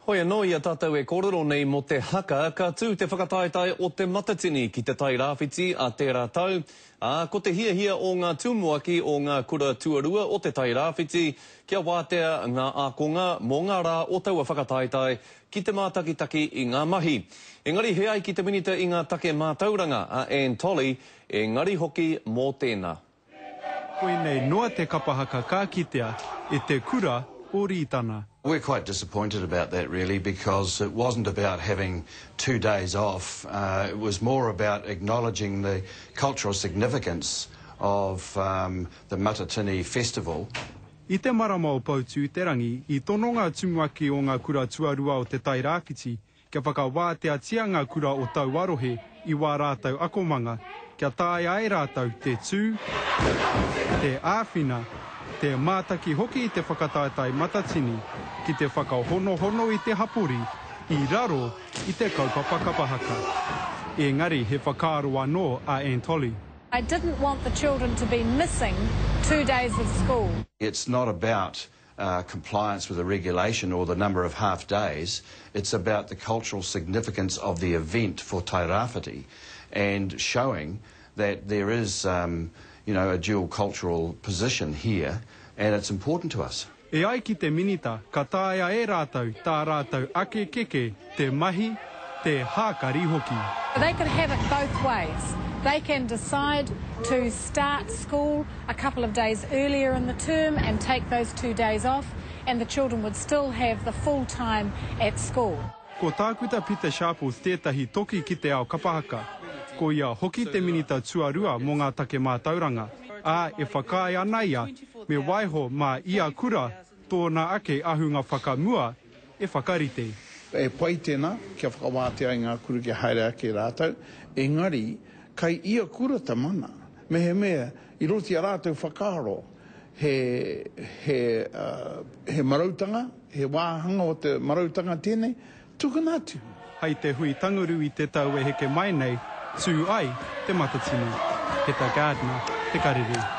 Hoi anō i a tātou e kōrero nei mō te haka, ka tū te whakataetae o Te Matatini ki Te Tai Rāwhiti a tērā tau, ā, ko te hiahia o ngā tumuaki o ngā kura tuarua o Te Tai Rāwhiti kia wātea ngā ākonga mō ngā rā o taua whakataetae ki te mātakitaki i ngā mahi. Engari he ai ki te Minita i ngā take mātauranga, a Anne Tolley, engari hoki mō tēnā. Koinei noa te kapa haka ka kitea e te kura o Rītana. We're quite disappointed about that really because it wasn't about having two days off, uh, it was more about acknowledging the cultural significance of um, the Matatini Festival. I te marama o Poutū-te-rangi, i tono ngā tumuaki o ngā kura tuarua o Te Tai Rāwhiti kia whakawāteatia ngā kura o taua rohe i wā rātou akomanga, kia taea e rātou te tū, te āwhina, te mātaki hoki i te whakataetae matatini ki te whakahonohono i te hapori i raro i te kaupapa kapa haka. Engari he whakaaro anō a Anne Tolley. I didn't want the children to be missing two days of school. It's not about uh, compliance with the regulation or the number of half days. It's about the cultural significance of the event for Tairāwhiti and showing that there is, um, you know, a dual cultural position here and it's important to us. E ai ki te Minita, ka taea e rātou tā rātou ake keke te mahi, te hākari hoki. They could have it both ways. They can decide to start school a couple of days earlier in the term and take those two days off and the children would still have the full time at school. Ko Tākuta Pita Sharples tētahi toki ki te ao kapa haka. Ko ia hoki te Minita tuarua mō ngā take mātauranga, ā, e whakaae ana ia me waiho mā ia kura tōna ake ahunga whakamua e whakarite. E pai tēnā kia whakawātea i ngā kura kia haere ake rātou, engari kai ia kura te mana. Mehemea i roto i a rātou whakaaro he, he, he marautanga, he wāhanga o te marautanga tēnei, tukuna atu. Hei te hui tanguru i te tau e heke mai nei, tū ai Te Matatini. Heta Gardiner, Te Karere.